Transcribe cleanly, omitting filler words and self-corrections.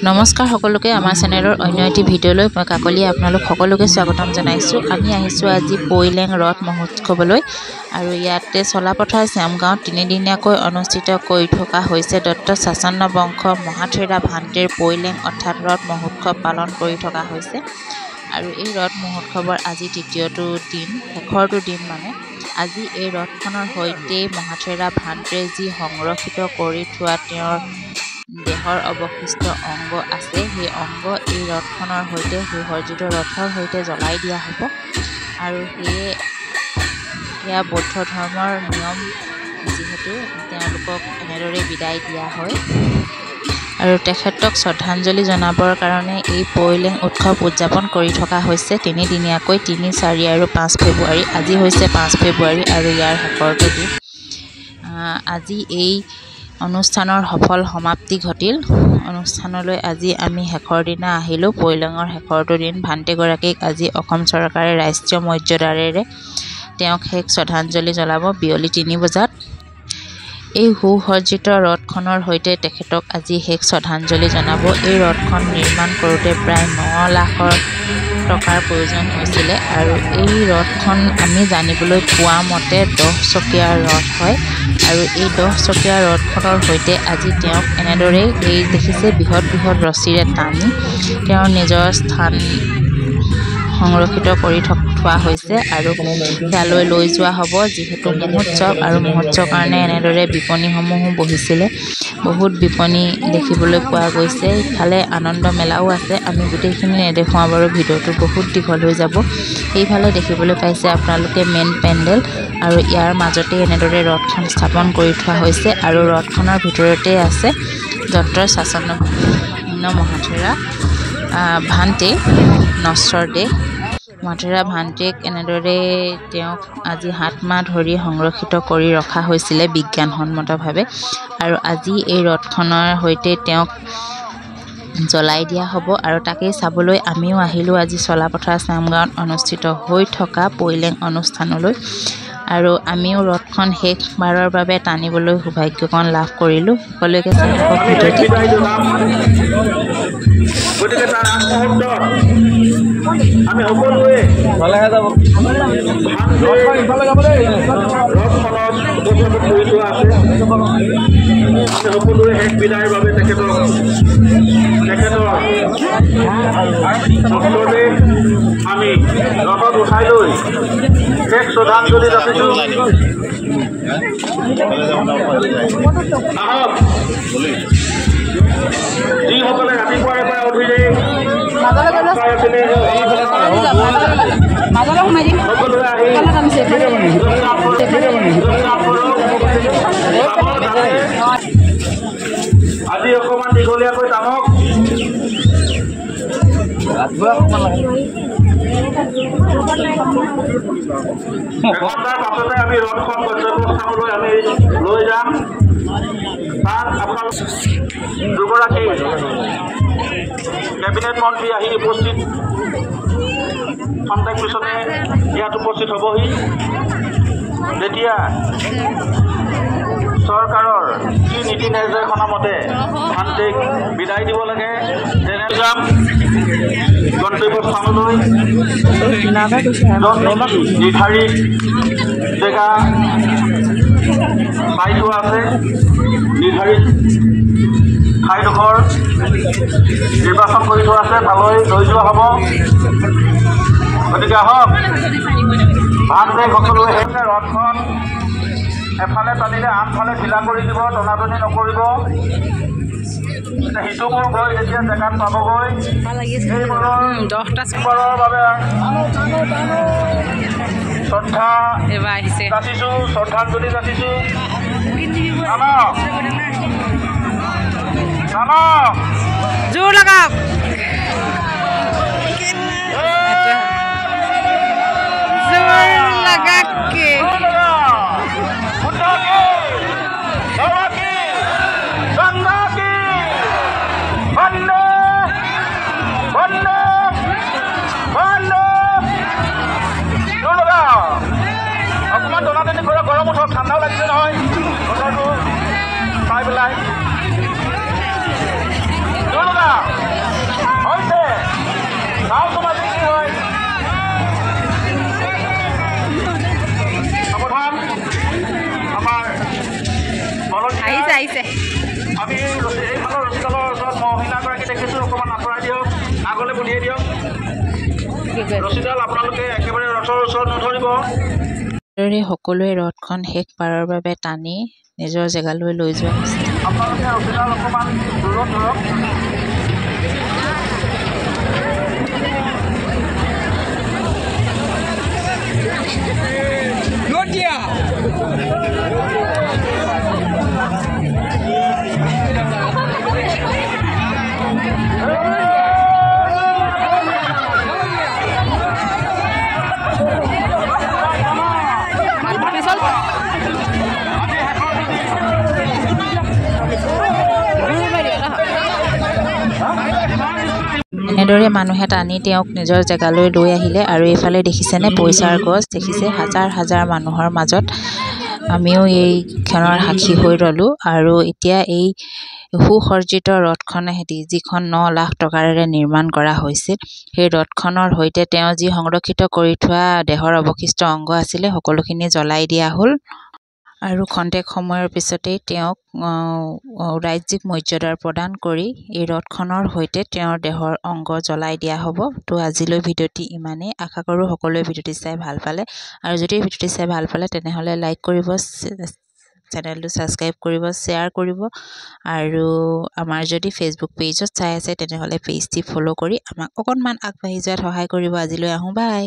নমস্কাৰ সকলোকে, আমাৰ চেনেলৰ অন্য এটি ভিডিঅ'লৈ মই কাকলিয়ে আপোনালোক সকলোকে স্বাগতম জনাইছোঁ। আমি আহিছোঁ আজি পৈলেং ৰথ মহোৎসৱলৈ আৰু ইয়াতে চলাপথাৰ শ্যামগাঁৱত তিনিদিনীয়াকৈ অনুষ্ঠিত কৰি থকা হৈছে দত্ত শাসন বংশ মহাথেৰা ভান্তেৰ পৈলেং অৰ্থাৎ ৰথ মহোৎসৱ পালন কৰি থকা হৈছে। আৰু এই ৰথ মহোৎসৱৰ আজি তৃতীয়টো দিন, শেষৰটো দিন। মানে আজি এই ৰথখনৰ সৈতে মহাথেৰা ভান্তে যি সংৰক্ষিত কৰি থোৱা তেওঁৰ দেহৰ অৱশিষ্ট অংগ আছে, সেই অংগ এই ৰথখনৰ সৈতে, সুসজ্জিত ৰথৰ সৈতে জ্বলাই দিয়া হ'ব। আৰু সেয়ে এয়া বৌদ্ধ ধৰ্মৰ নিয়ম, যিহেতু তেওঁলোকক এনেদৰে বিদায় দিয়া হয় আৰু তেখেতক শ্ৰদ্ধাঞ্জলি জনাবৰ কাৰণে এই পৈলেং উৎসৱ উদযাপন কৰি থকা হৈছে তিনিদিনীয়াকৈ, 3, 4 আৰু 5 ফেব্ৰুৱাৰী। আজি হৈছে 5 ফেব্ৰুৱাৰী আৰু ইয়াৰ শেষৰটো দিন। আজি এই অনুষ্ঠানৰ সফল সমাপ্তি ঘটিল। অনুষ্ঠানলৈ আজি আমি শেষৰ দিনা আহিলোঁ, পৈলেঙৰ শেষৰটো দিন। ভান্তেগৰাকীক আজি অসম চৰকাৰে ৰাষ্ট্ৰীয় মৰ্যাদাৰে তেওঁক শেষ শ্ৰদ্ধাঞ্জলি জনাব বিয়লি 3 বজাত। এই সুসজ্জিত ৰথখনৰ সৈতে তেখেতক আজি শেষ শ্ৰদ্ধাঞ্জলি জনাব। এই ৰথখন নিৰ্মাণ কৰোঁতে প্ৰায় 9 লাখৰ টকাৰ প্ৰয়োজন হৈছিলে আৰু এই ৰথখন আমি জানিবলৈ পোৱা মতে 10 চকীয়া ৰথ হয়। আৰু এই 10 চকীয়া ৰথখনৰ সৈতে আজি তেওঁক এনেদৰেই এই দেখিছে বৃহৎ বৃহৎ ৰছীৰে টানি তেওঁৰ নিজৰ স্থান সংৰক্ষিত কৰি থোৱা হৈছে আৰু সেয়ালৈ লৈ যোৱা হ'ব। যিহেতু মহোৎসৱ আৰু মহোৎসৱৰ কাৰণে এনেদৰে বিপণীসমূহো বহিছিলে, বহুত বিপণী দেখিবলৈ পোৱা গৈছে। ইফালে আনন্দ মেলাও আছে, আমি গোটেইখিনি নেদেখুৱাওঁ বাৰু, ভিডিঅ'টো বহুত দীঘল হৈ যাব। সেইফালে দেখিবলৈ পাইছে আপোনালোকে মেইন পেণ্ডেল আৰু ইয়াৰ মাজতে এনেদৰে ৰথখন স্থাপন কৰি থোৱা হৈছে আৰু ৰথখনৰ ভিতৰতে আছে দত্তৰ শাসন মহাথেৰা ভান্তে নশ্বৰ দেহ। মহাথেৰা ভান্তেক এনেদৰে তেওঁক আজি 7 মাহ ধৰি সংৰক্ষিত কৰি ৰখা হৈছিলে বিজ্ঞানসন্মতভাৱে আৰু আজি এই ৰথখনৰ সৈতে তেওঁক জ্বলাই দিয়া হ'ব আৰু তাকেই চাবলৈ আমিও আহিলোঁ আজি চলাপথাৰ শ্যামগাঁৱত অনুষ্ঠিত হৈ থকা পৈলেং অনুষ্ঠানলৈ। আৰু আমিও ৰথখন শেষবাৰৰ বাবে টানিবলৈ সৌভাগ্যকণ লাভ কৰিলোঁ। সকলোকে চাই থাকক ভিডিঅ'টি। গতিকে তাৰ আগমুহূৰ্তত আমি সকলোৱে ৰথখনত উপস্থাপন কৰি থোৱা আছে। আমি সকলোৱে শেষ বিদায়ৰ বাবে তেখেতৰ আমি ৰথত উঠাই লৈ শেষ শ্ৰদ্ধাঞ্জলি যাচিছোঁ। আহক, যিসকলে ৰাতিপুৱাৰে পৰা অধীৰে আছিলে সকলোৱে আহি আজি অকণমান দীঘলীয়াকৈ টানক। এঘণ্টাৰ পাছতে আমি ৰথখন গন্তব্যস্থানলৈ আমি লৈ যাম। তাত আপোনালোক দুগৰাকী কেবিনেট মন্ত্ৰী আহি উপস্থিত, খন্তেক পিছতে ইয়াত উপস্থিত হ'বহি। যেতিয়া চৰকাৰৰ যি নীতি নিৰ্দেশনা মতে ভান্তেক বিদায় দিব লাগে, তেনে যাম গন্তব্যস্থানলৈ, য'ত নেকি নিৰ্ধাৰিত জেগা চাই থোৱা আছে, নিৰ্ধাৰিত ঠাইডোখৰ নিৰ্বাচন কৰি থোৱা আছে, তালৈ লৈ যোৱা হ'ব। গতিকে আহক, ভান্তেক সকলোৱে ৰথখন এফালে টানিলে আনফালে ঢিলা কৰি দিব, টনাটনি নকৰিব। সিটোবোৰ গৈ যেতিয়া জেগাত পাবগৈ, সেইবোৰৰ বাবে শ্ৰদ্ধা যাচিছোঁ, শ্ৰদ্ধাঞ্জলি যাচিছোঁ। জোৰ লগাওক। জোৰ লগাক। অকণমান টনাটনি কৰক, গৰম উঠক, ঠাণ্ডাও লাগিছে নহয় বতৰটো চাই পেলাই। জোৰ লগা। আগলৈ পঠিয়াই দিয়ক। ৰছীডাল আপোনালোকে একেবাৰে ৰথৰ ওচৰত নধৰিব। এইদৰে সকলোৱে ৰথখন শেষবাৰৰ বাবে টানি নিজৰ জেগালৈ লৈ যোৱা হৈছে। আপোনালোকে ৰছীডাল অকণমান দূৰত ধৰক। এনেদৰে মানুহে টানি তেওঁক নিজৰ জেগালৈ লৈ আহিলে। আৰু এইফালে দেখিছেনে পইচাৰ গছ দেখিছে, হাজাৰ হাজাৰ মানুহৰ মাজত আমিও এই ক্ষণৰ সাক্ষী হৈ ৰ'লোঁ। আৰু এতিয়া এই সুসজ্জিত ৰথখনেহেঁতি যিখন 9 লাখ টকাৰে নিৰ্মাণ কৰা হৈছিল, সেই ৰথখনৰ সৈতে তেওঁ যি সংৰক্ষিত কৰি থোৱা দেহৰ অৱশিষ্ট অংগ আছিলে সকলোখিনি জ্বলাই দিয়া হ'ল। আৰু খন্তেক সময়ৰ পিছতেই তেওঁক ৰাজ্যিক মৰ্যাদাৰ প্ৰদান কৰি এই ৰথখনৰ সৈতে তেওঁৰ দেহৰ অংগ জ্বলাই দিয়া হ'ব। তো আজিলৈ ভিডিঅ'টি ইমানেই। আশা কৰোঁ সকলোৱে ভিডিঅ'টি চাই ভাল পালে। আৰু যদি ভিডিঅ'টি চাই ভাল পালে তেনেহ'লে লাইক কৰিব, চেনেলটো ছাবস্ক্ৰাইব কৰিব, শ্বেয়াৰ কৰিব। আৰু আমাৰ যদি ফেচবুক পেজত চাই আছে তেনেহ'লে পেজটি ফ'ল' কৰি আমাক অকণমান আগবাঢ়ি যোৱাত সহায় কৰিব। আজিলৈ আহোঁ, বাই।